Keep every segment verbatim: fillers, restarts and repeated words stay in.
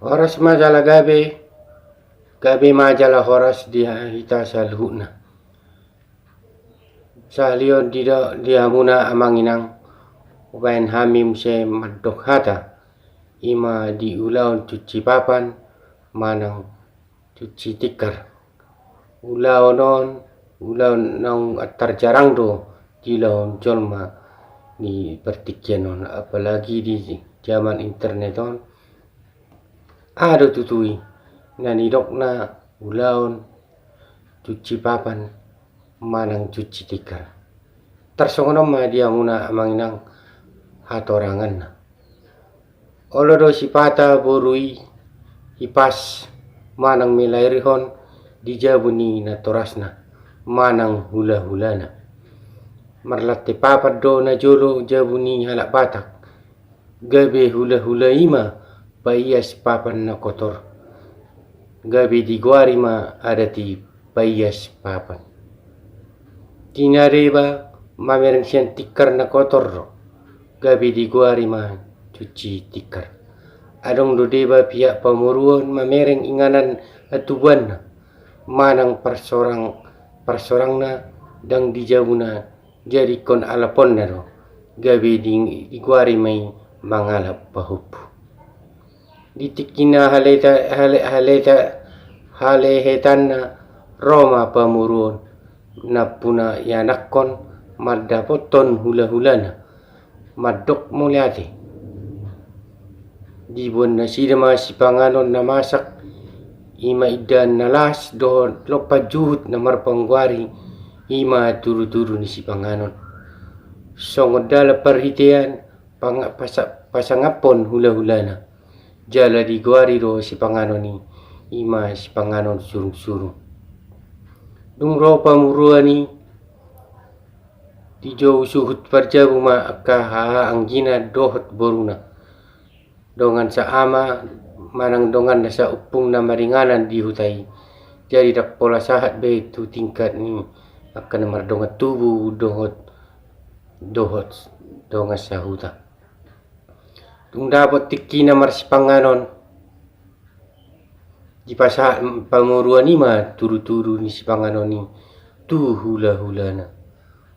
Horas ma jala gabe, gabe ma jala horas di hita saluhutna. Sahali on di do-, di hamuna amang inang, hubaen hami muse mandok hata, i ma di ulaon cuci papan manang cuci tikar. Ulaon on, ulaon naung antar jarang do diulahon jolma di partingkian on, apalagi di zaman internet on. Aha do tutu i na nidokna ulaon cuci papan manang cuci tikar? Tarsongon on ma di hamuna amang inang hatoranganna. Olo do sipata boru i hipas manang melairhon di jabu ni natorasna manang hulahulana. Marlantai papan do najolo jabu ni halak Batak. Gabe hulahula i ma paias papan na kotor. Gabe digoari ma adat i paias papan. Di na deba mamereng sian tikar na kotor do, gabe digoari ma cuci tikar. Adong do deba pihak pamoruon mamereng inganan hatubuanna manang parsorang, parsorangna ndang di jabuna, jadihon alaponna do, gabe di-, digoari ma i mangalap pahompu. Di tingki na haleta-, hale-, haleta-, halehetanna ro ma pamoruon nampuna ianakhon mandapothon hulahulana, mandok mauliate. Diboan nasida ma sipanganon na masak, i ma indahan na las dohot lompan juhut na marpanggoari, i ma tudutudu ni sipanganon. Songon dalan parhitean pang-, pasa-, pasangaphon hulahulana. Jala digoari do sipanganon i, i ma sipanganon surungsurung. Dung ro pamoruon i, dijou suhut parjabu ma angka haha anggina dohot boruna, dongan saama manang dongan na saumpung na maringanan di huta i. Jadi ndang pola sahat be tu tingkat ni angka na mardongan tubu dohot, dohot dongan sahuta. Dung dapot tingkina marsipanganon, dipasahat pamoruon i ma tudutudu ni sipanganon i tu hulahulana.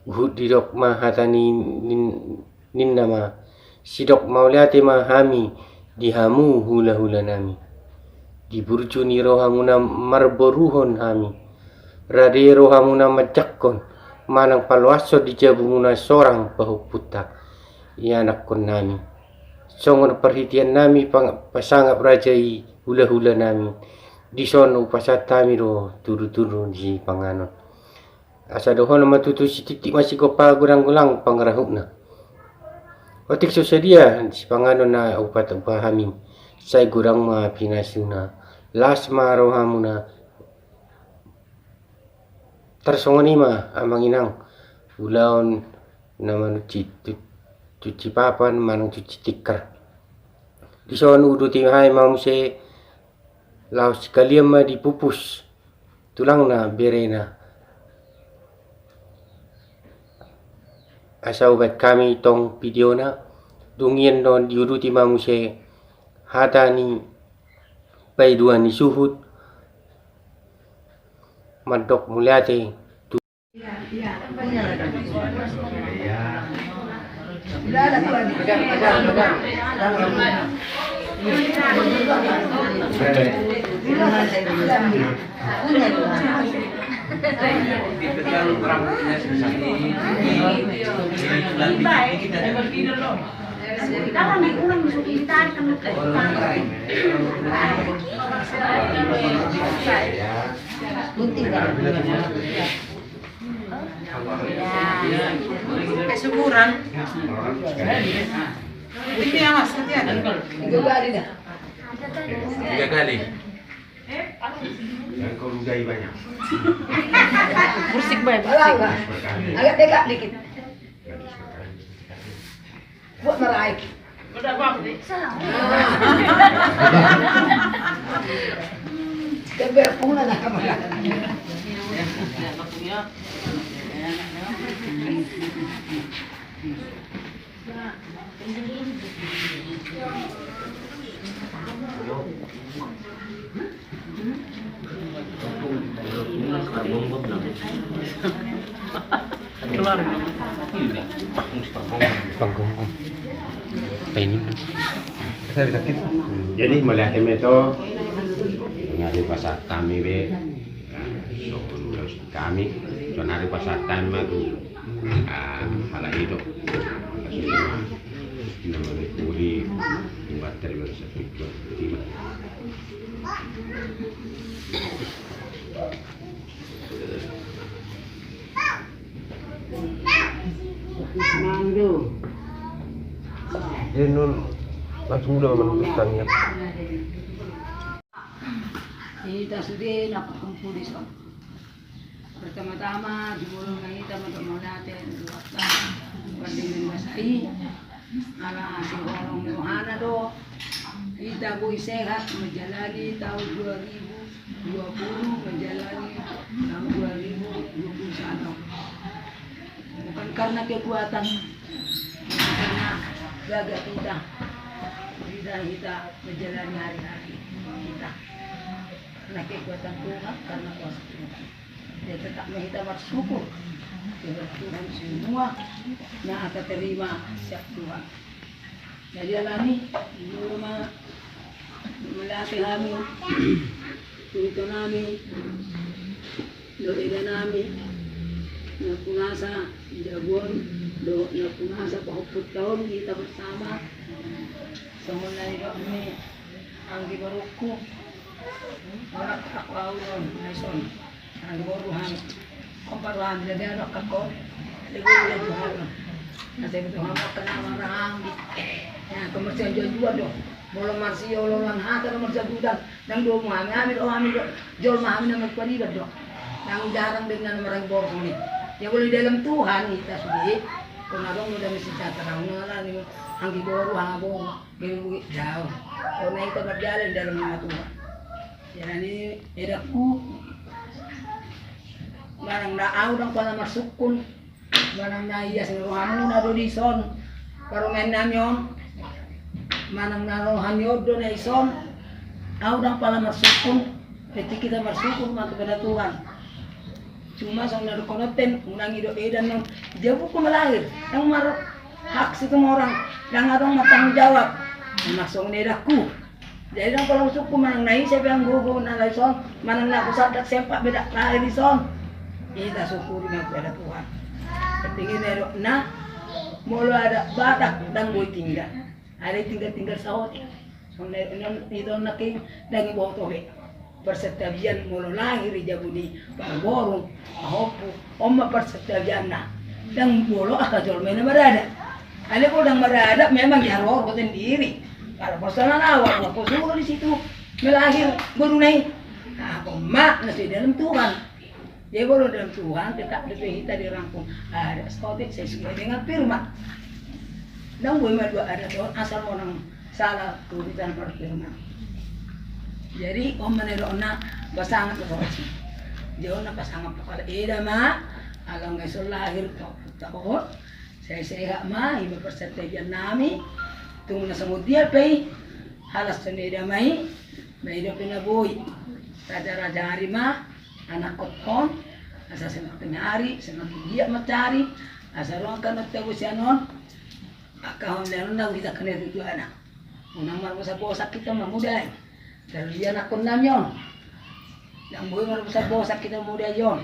Huhut didok ma hata ni, nin-, ninna ma, sidok mauliate ma hami di hamu hulahulanami. Di burju ni rohamuna marboruhon hami. Rade rohamuna manjangkon manang paloashon di jabumuna sorang pahompunta ianakhonnami. Songon parhiteannami pang-, pasangap raja i hulahulanami. Dison hupasahat hami do tudutudu ni sipanganon. Asa dohonon ma tutu sititi ma sigompa godanggodang pangarahutna. Otik so sadia sipanganon na hupatupa hami, sai godang ma pinasuna, las ma rohamuna. Tarsongon i ma amang inang ulaon na mancuci tu-, cuci papan manang cuci tikar. Dison huuduti hami ma muse laos sekalian ma dipupus tulangna berena. Asa hubaen hami tong videona, dung i annon diuduti ma muse hata ni paidua ni suhut, mandok mauliate tu. Kesuburan. Ini awas, hati-hati. Tiga kali dah. Tiga kali. Yang kau ludahi banyak. Bersih, baik, bersih. Agak dekat dikit. Buat meraik. Udah, Bang. Salah. Dia berpungulan lah kamu. Panggung. Ini. Jadi melihat itu, ngari pasar kami be. Nah, so, terus kami, so nari pasar kami mah tu. Ah, halak i do. Nama ni kuli, buat dari mana sepi. Inun, langsung udah malam pertanian. Hita sude na parkumpul dison. Pertama-tama, jumolo ma hita mandok mauliate tu Tuhanta, pardenggan basa i, ala siholong ni rohana do hita boi sehat menjalani tahun dua ribu dua puluh, menjalani tahun dua ribu dua puluh satu. Bukan karena kekuatan, bukan karena gagah kita, kita, kita menjalani hari-hari kita. Karena kekuatan Tuhan, karena kuasa Tuhan. Ya, tetap ma hita marsyukur kepada Tuhan semua na hita terima sian Tuhan. Jadi alani, jumolo ma mauliate hami tu ito nami, dohot eda nami, na punasa jabu on dohot na punasa pahompu on, hita bersama. Songon na nidok ni anggi borungku, ora, aku au do na dison. Anggi boru hami. Kompa rohami, jadi anu, kakko. Jadi boru ya Tuhan. Na sai betul hami, kena marahami. Ya, komersial jual-jual do. Molo marsioloan hata do, marsial gudang. Ndang do hami, hami do, hami do. Jolma hami na marpariban do. Ndang jarang do na maranggi boru ni. Ya, molo di dalam Tuhan hita sude. Kona dong udah mesti catat, ndang na ni anggi boru, anggi boru. Jadi boi daon. Kona hita marjalan dalam nama Tuhan. Jadi edangku, manang na au ndang pala marsungkun, manang na ias ni rohamuna do dison parumaen nami on, manang na roha ni on do na dison, au ndang pala marsungkun. Berarti hita marsungkun ma kepada Tuhan. Cuma songon na didok on ten, unang i do eda on, jabu ku ma lahir, ndang marhak Situmorang, ndang adong martanggung jawab. Memang songon i edangku. Jadi ndang pola husungkun manang na ise pe anggo gogo na laho dison, manang na husandak sempak be ndang laho dison. Hita sungkuni ma kepada Tuhan. Penting i na didok na, molo adat Batak ndang boi tinggal. Alai tinggal-tinggal saotik. Songon na didok on, ito on nangkin ndang diboto be. Persetujuan molo lahir di jabu ni parboru, pahompu, on ma persetujuanna. Ndang molo angka jolma i na maradat. Alai molo ndang maradat memang diharoro sendiri. Kalau personal awal, apa suruh di situ melahir boruna i. Nah, on ma na so di dalam Tuhan. Jadi molo dalam Tuhan tetap dope hita dirangkum. Adat saotik sesuai dengan firman. Ndang boi malua adat on asal manang sala tu hita na marfirman. Jadi on ma na didok on na pasangan tu roha. Jadi on na pasangan tu roha, eda ma, ala nga dison lahir tu hita on. Sehat-sehat ma, i ma persetujuan nami. Tung na songon dia pe i, halas songon eda ma i. Ba i dope na boi. Raja-raja ari ma anakkon on, asa semakin hari semakin giat mancari, asa ro angka na tabo sian on. Angka on leon na hita kena tujuana. Unang marbosak-bosak hita mamuda i. Terlebih anakkon nami on. Ndang boi marbosak-bosak hita mamuda i on.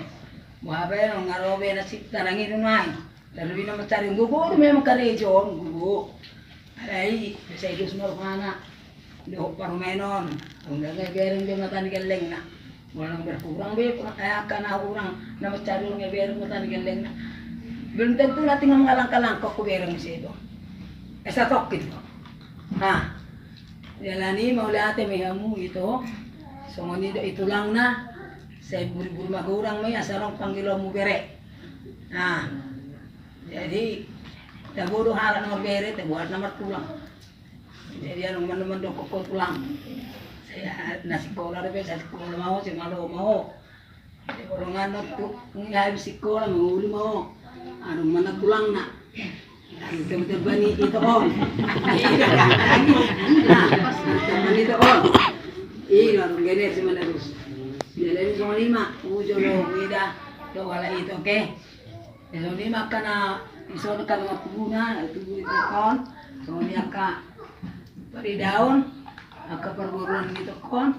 Boha baen on, nga ro be na sita nang i do nai. Terlebih na mancari gogo do memang karejo on, gogo. Alai bisa i dos ma rohana. Dohot parumaen on, ndang bereng be mata ni gellengna. Molo ndang berkurang be, eh, angka na hurang, na mansari on nga bereng mata ni gellengna. Belum tentu na tinggal mangalangka-langka ho bereng muse do. Eh, satongkin do. Nah, jala ni mauliate ma i hamu ito, songon i do i tulangna, sai buri-buri magorang ma i, asa adong panggilanmu bere. Nah, jadi, tabo do halak na marbere, tabo halak na martulang. Jadi adong mandok-mandok ho tulang. Sai na sikola dope, sai sikola ma ho, sai malo ma ho. Jadi borongan on tu, nga habis sikola, mangolu ma ho. Adong ma na tulangna. Adong teman-teman i ito on. Nah, teman ito on. Ih, adong generasi mana terus. Jadi songon i ma, ujo do, uida do, ala ito ke. Jadi songon i ma angka na, ison angka na tubu na, tubu i tokon, songon i angka paridaon, angka parboruon i tokon.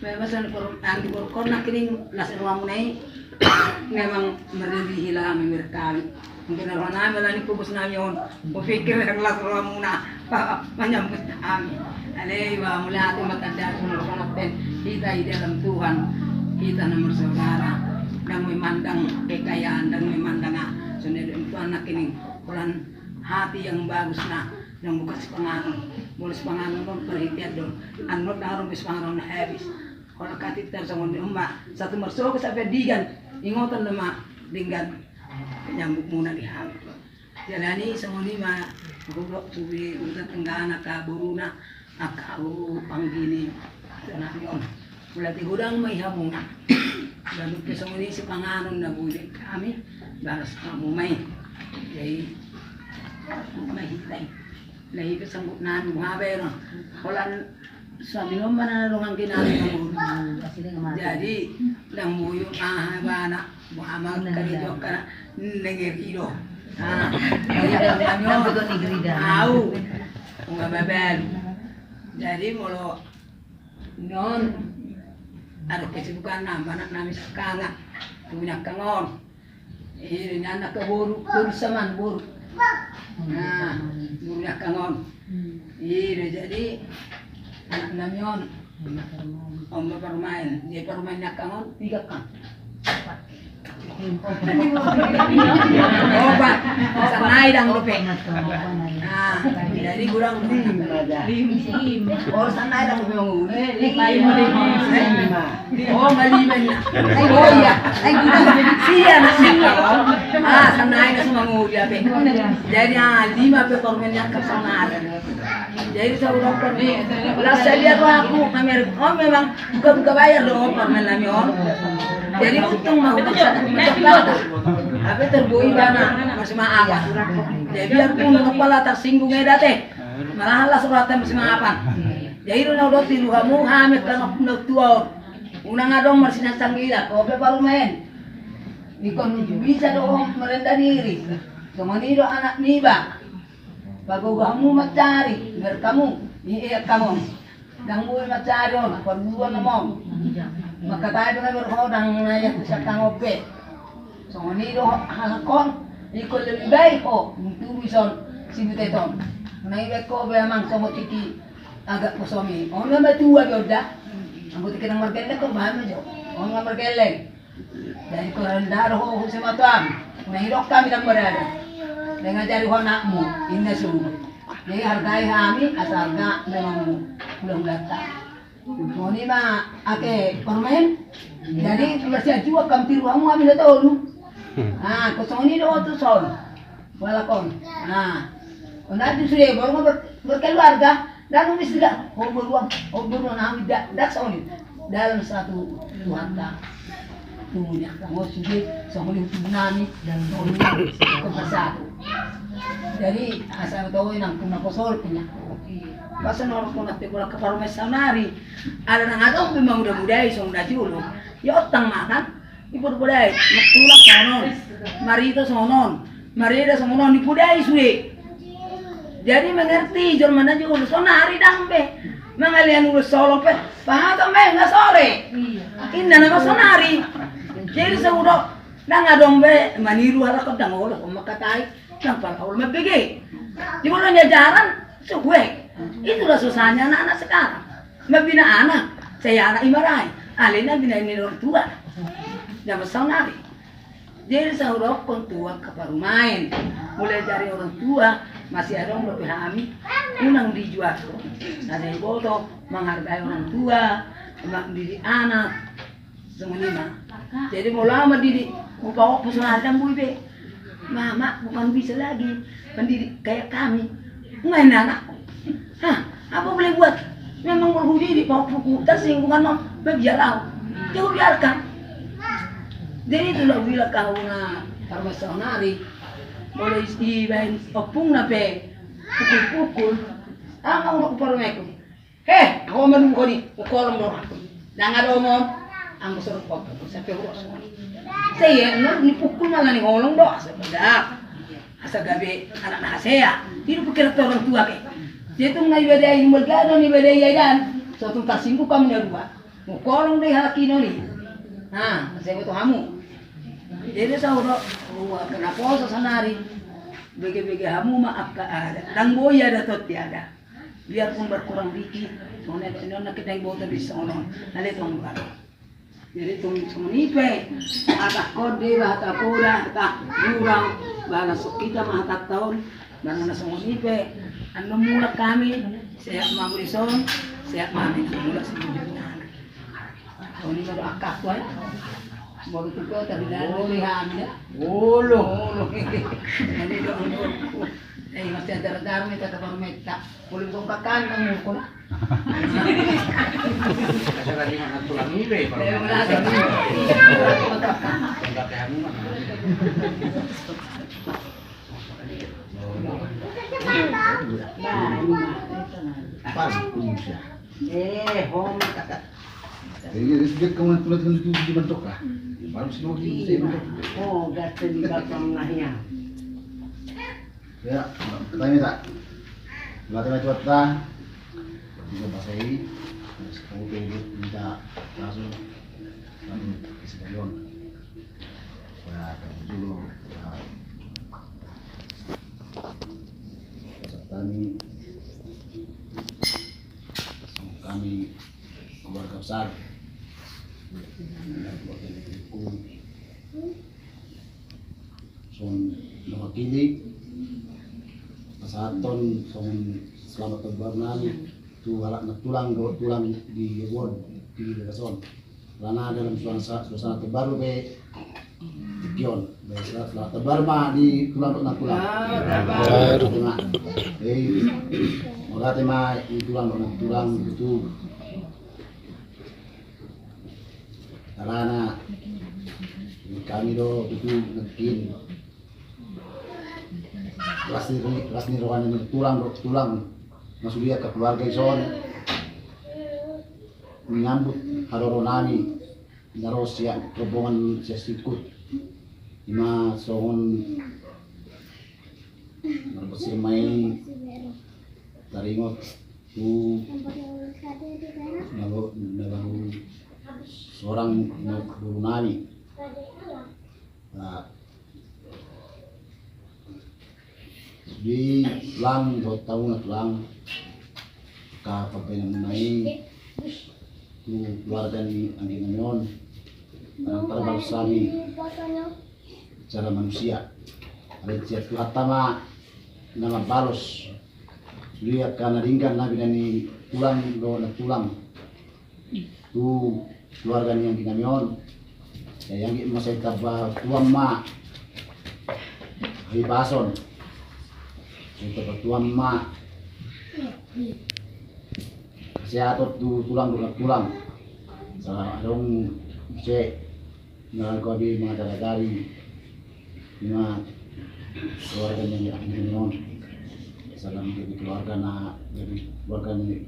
Memang songon i, anggo di boru on nangkining las ni rohamuna i, memang marlebih hela memberkati. Mungkin roha nami ala ni pogos nami on, hupikir las rohamuna manyambut hami. Alai ba mauliate ma tanda songon na hita i dalam Tuhan, hita na marsaudara. Ndang memandang kekayaan, ndang memandang, ah, songon i do Tuhan nangkining, holan hati yang bagus na, ndang bukan sipanganon. Molo sipanganon on parhitean do, annon ndang adong sipanganon na habis. Holan hati tar songon i ma, satu marsogo sape digan, ingotan nama denggan panyambutmuna di hami. Jala ni songon i ma, hudok tu di huta tenggahan angka boruna, angka ahu panggini, tu nami on. Mauliate godang ma di hamuna. Ganup pe songon i sipanganon na boi hami balas hamu ma i. Jadi ma hita i. Lahi pe sanggup nanu haberon. Holan suami noma na dongan kinari. Jadi ndang boi aha bana. Muhammad kari jokana nengeri do. Ah, jadi kami on. Au. Unga babal. Jadi molo non ada kesibukan na, anak nami sakanga. Punya kangon. Iri ni anak ke boru, boru saman, boru. Nah, boru ni angka on. Iri jadi anak nami on. Oma parumaen, jadi parumaen ni angka on tiga kan. Opat, sanai dang dope. Nah, jadi kurang. Oh, sanai dang dope. Lima. Oh, ma lima na. Ai, oh iya. Ai, gudang. Sia na sia. Ah, sanai na sumanguli ape. Jadi, ah, lima pe parumaen ni angka saudara. Jadi, saudara ni. Lah, saya lihat aku, pamer. Oh, memang buka-buka bayar do parumaen nami on. Jadi, untung ma. Ape terboi dana, masih maaf. Jadi, biarpun kepala tersinggung ya, date. Malah lah surat masih maafan. Jadi, na hudok tu hamu, hami kan na tua on. Unang adong marsinangsangilan, ope parumaen. Ingkon bisa do ho marenda diri. Songon i do anak niba. Pagogo hamu mancari, biar hamu, i, iya hamu. Ndang boi mancari on, parbuan nama on. Mangkatai do na berhodang na ia sian hamu pe. Songon i do halak on, ingkon lebih baik ho, nuntu dison, si Butet on. Unang ibaen ho be amang songon tiki agak posomi. On na matua be on da. Anggo tiki ndang margelleng ho baen ma jo. On na margelleng. Jadi kurang daro ho huse matuam. Unang idok hami ndang marada. Ndang ajari ho anakmu, inna suruh. Jadi hargai hami, asa harga memang hulahulanta. Songon i ma ate parumaen. Jadi marsianjuak hamu tiruanmu hami na tolu. Ah, songon i do tu son. Walakon. Ah. Ona tu sude baru ber-, berkeluarga. Lalu istilah, oh beruang, oh beruang hami da, da songon i. Dalam satu Tuhanta. Tubuh ni angka on sude, songon i tubuh nami, dan songon i bersatu. Jadi, asa tau i nang punna kosor punya. Pas na orang punna te bola ke parumaen saonari. Ada nang adong be mamuda-mudai songon na jolo. Ya otang makan, ipodai-podai, matulak songon on. Marita songon on. Mareda songon on, ipodai sude. Jadi mengerti jolma na jolo, saonari ndang be. Mangalean ulos solo pe. Pahato me nga sore. Inna nama saonari. Jadi saudok, ndang adong be maniru halak on, ndang olo mangkatai, ndang pala olo mambege. Di molo ni ajaran, sugue. Itulah susahnya anak-anak sekarang. Mambina anak, saya anak imarai. Alena bina ni orang tua. Zaman saonari. Jadi sahudokkon tu angka parumaen, mulai dari orang tua, masih adong dope hami, unang dijual. Ada iboto menghargai orang tua, mendidik anak. Songon i ma. Jadi molo au mendidik, upaok pusuan dan bui be. Mama bukan bisa lagi mendidik kayak kami. Main anak. Hah, apa boleh buat? Memang molo hudidik paokpuku, tersinggung annon, mabiar au. Jadi hubiarkan. Jadi itulah hubilang au na parmasahonari. Molo ibaen ompungna pe pukul-pukul. Au ma hudok parumaenku. He, ho manuhoni, hukolom do. Ndang adong on. Anggo so ro poto, sampe huros. Sai ia, na nipukul ma na niholong do, asa badak. Asa gabe anak na hasea. Ido pikiran tu orang tua ke. Jadi tung na ibadai, mulga do na ibadai, ya dan. So tung tarsinggung hamu na dua. Molo holong do i halak i noni. Ha, asa iboto hamu. Jadi saotik, na poso saonari. Bege-bege hamu ma angka adat. Ndang boi adat on tiada. Biarpun berkurang dikit, songon i, songon i, na kita iboto di sono. Na leto anggo adat. Jadi tung songon i pe, hata konde, hata poda, hata gurang, ba na so hita ma hatanta on, ba na songon i pe, annon mulak hami, sehat ma hamu dison, sehat ma hami, mulak sian i. Songon i ma do angka adat, eh. Molo tu kota di dalam, di hami, ya. Olo. Olo. Jadi do, olo. Eh, masih ada darah-darah ni, kata Bang Meta. Boleh buka kandang, mukul. Saya lagi makan tulang ibe, kalau makan tulang ibe. Enggak kayak anu, Bang. Pas, Indonesia. Eh, hom. Jadi, dia sejak kamu tulis itu di bentuk lah. Baru sih, di bentuk. Oh, gak terlibat sama ya. Ya, pertanyaan tak? Berarti itu apa? Bisa bahasa ini. Terus kamu tunggu minta langsung. Langsung ke Sidarion. Nah, kamu dulu. Nah. Peserta ini. Kami keluarga besar. Keluarga negeriku. Songon mewakili pasahathon songon selamat tahun baru nami tu halak na tulang dohot tulang di Lebon di Lebason. Karena dalam suasana, suasana tahun baru pe tingki on. Selamat tahun baru ma di tulang dohot na tulang. Baru. Terima. Hei, mauliate ma di tulang dohot na tulang itu. Alana kami do tutu nangkin las ni, las ni roha ni tulang dohot tulang na sude angka keluarga i son menyambut haroro nami na ro sian rombongan sian Singkut. Ima songon marbosi ma i taringot tu na baru, na baru sorang boru nami. Nah, di tulang dohot hamu na tulang, angka pambahenanmuna i tu keluarga ni anggi nami on, manang tarbalos hami secara manusia. Alai sian Tuhanta ma na mambalos. Sude angka na denggan na binahen ni tulang dohot na tulang tu keluarga ni anggi nami on. Sai anggiat ma sai tamba tuan ma hahipason. Sai tamba tuan ma hasehaton tu tulang dohot na tulang. Sai adong muse na gabe mangajar-ajari ima keluarga ni anggi nami on. Salam gabe keluarga na, gabe keluarga ni,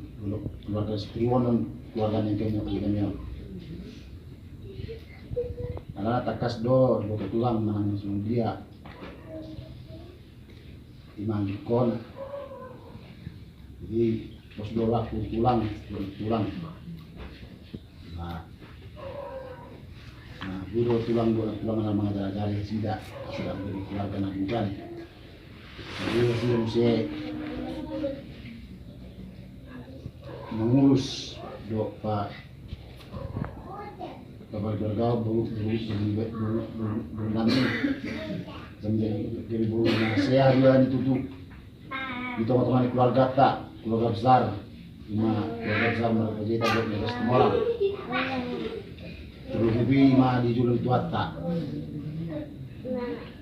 keluarga Sitiruon on, keluarga ni anggi nami on. Alana tangkas do diboto tulang manang songon dia ima anggingkon. Jadi pos do rohangku tulang, tulang, tulang. Nah, nah, boi do tulang, tulang na mangajar-ajari nasida asa dapot jadi keluarga na denggan. Jadi nasida muse mangurus dohot pa, pa keluarga boru, boru, boru nami. Jadi boru na hasea do i tutu di tonga-tonga ni keluarganta, keluarga besar. Ima keluarga besar Marga Panjaitan dohot Marga Situmorang. Terlebih ima di jolo ni Tuhanta.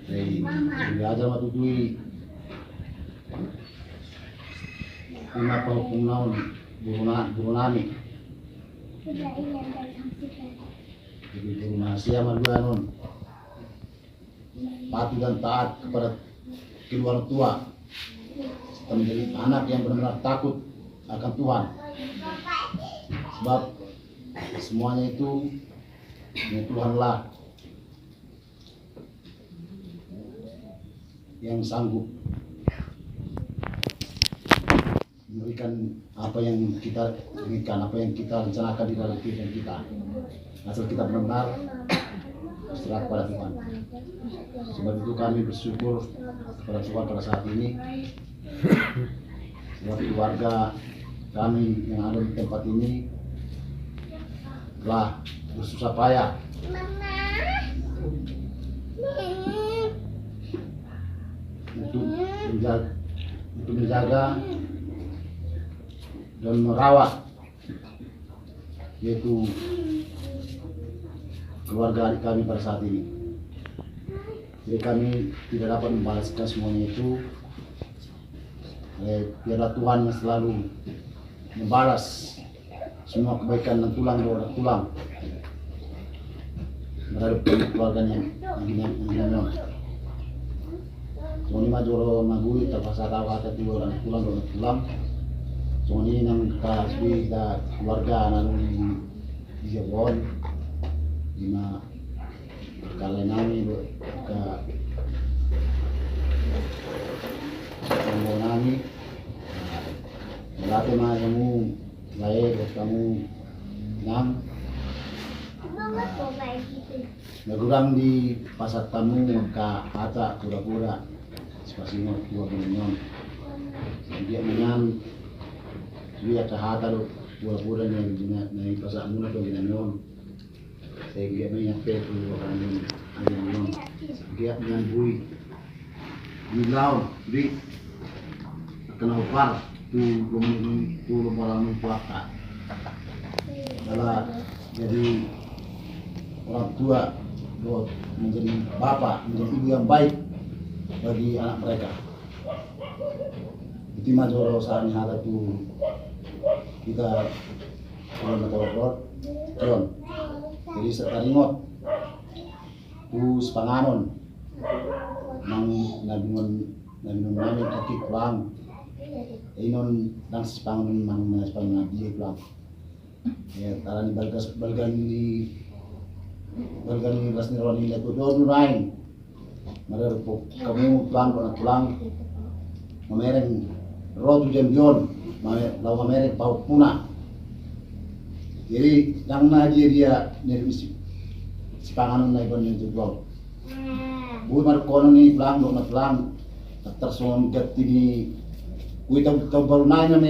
Jadi, jadi aja ma tutu i. Ima pahompu na on boru na, boru nami. Jadi boru na hasea ma dua on. Patuh dan taat kepada kedua orang tua, serta menjadi anak yang benar-benar takut akan Tuhan. Sebab semuanya itu Ya, Tuhanlah yang sanggup memberikan apa yang kita inginkan, apa yang kita rencanakan di dalam kehidupan kita. Asal kita benar-benar berserah kepada Tuhan. Sebab itu kami bersyukur kepada Tuhan pada saat ini. Sebab keluarga kami yang ada di tempat ini telah bersusah payah untuk menjaga, untuk menjaga dan merawat, yaitu keluarga adik kami pada saat ini. Jadi kami tidak dapat membalaskan semuanya itu. Eh, biarlah Tuhan yang selalu membalas semua kebaikan nantulang dohot nantulang terhadap keluarganya yang gina, yang gina memang. Songon i ma jolo na boi tapasahat hata tu nantulang dohot nantulang. Songon i nang angka sude hita keluarga na dung di jabu on, ima angka lae nami dohot angka amang nami. Mauliate ma hamu lae dohot hamu inang. Na godang dipasahat hamu angka hata pura-pura sipasingot tu ginami on. Sai anggiat ma nian sude angka hata dohot pura-pura na dipasahat hamuna tu ginami on. Sai anggiat ma nian pe tu ginami on. Sai anggiat ma nian boi di laon di angka na hombar tu lom-, tu lombaran ni Tuhanta. Ala jadi orang tua dohot menjadi bapak, menjadi ibu yang baik bagi anak mereka. Itu ma jolo sahat ni hata tu hita, olo na torop dohot John. Jadi sai taringot tu sipanganon nang na binuan, na binuan nami tongkin tulang. Inon nang sipanganon nang na sipanganon na dia tulang. Ya, ala ni balga, balga ni, balga ni las ni roha ni lae tu dohot nuaeng. Mada dohot hamu tulang dohot nantulang mamereng ro tu jambi on, mame-, laho mamereng pahompuna. Jadi nang na dia-dia ni si, sipanganon na iban ni tulang. Boi ma dohonon ni tulang dohot nantulang. Tarsongon ganti ni kuita, tabaru nai ma